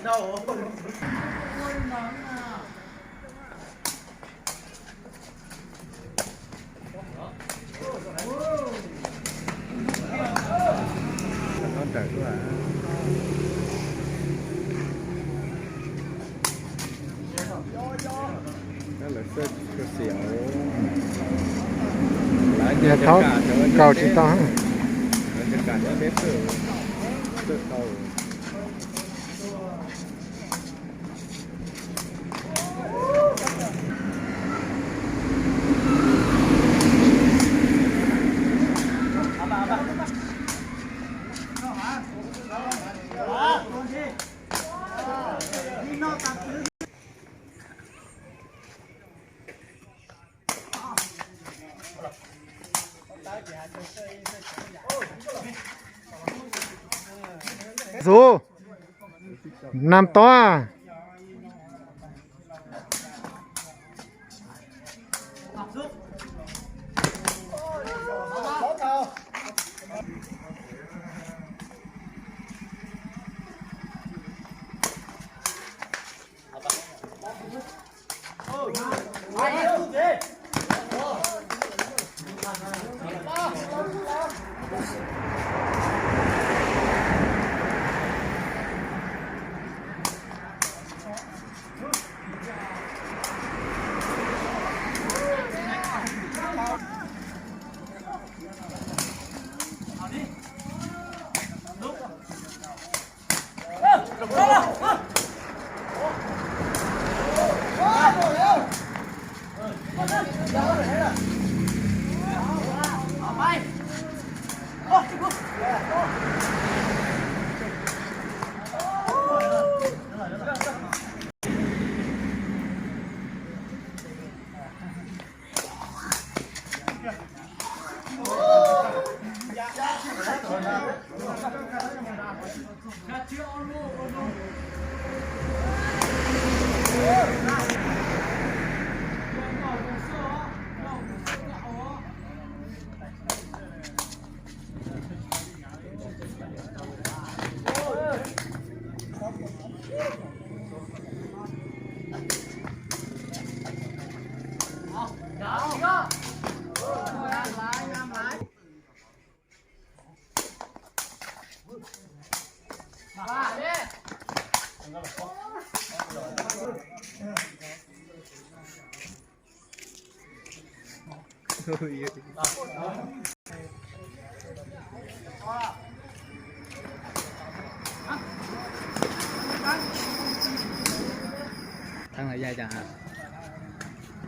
Yog thov kaus tsis tau. Xu, nam toa.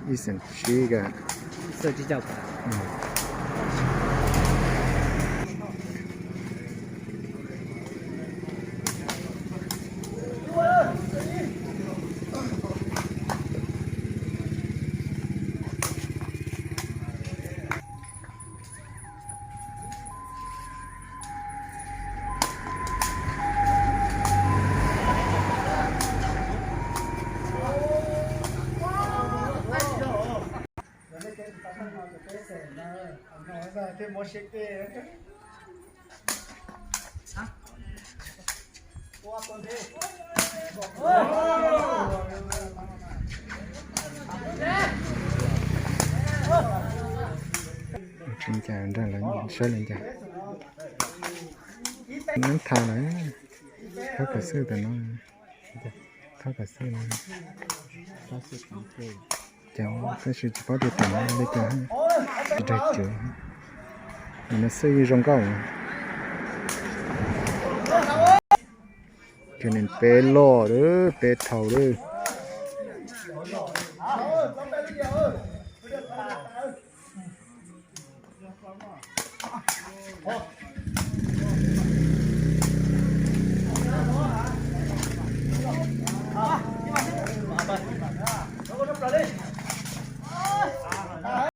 Ib xeem tsib ka. Tsis ncaim nrog lawv saib li cas. Neb tha lawm, thab khawv xwb tam no, thab khawv xwb no. Ces tab sis tsis paub tias tam no li cas, tsis raug cawv. No xwb zoo nkauj. Ces nim peb loj lawm, peb thaum lawm.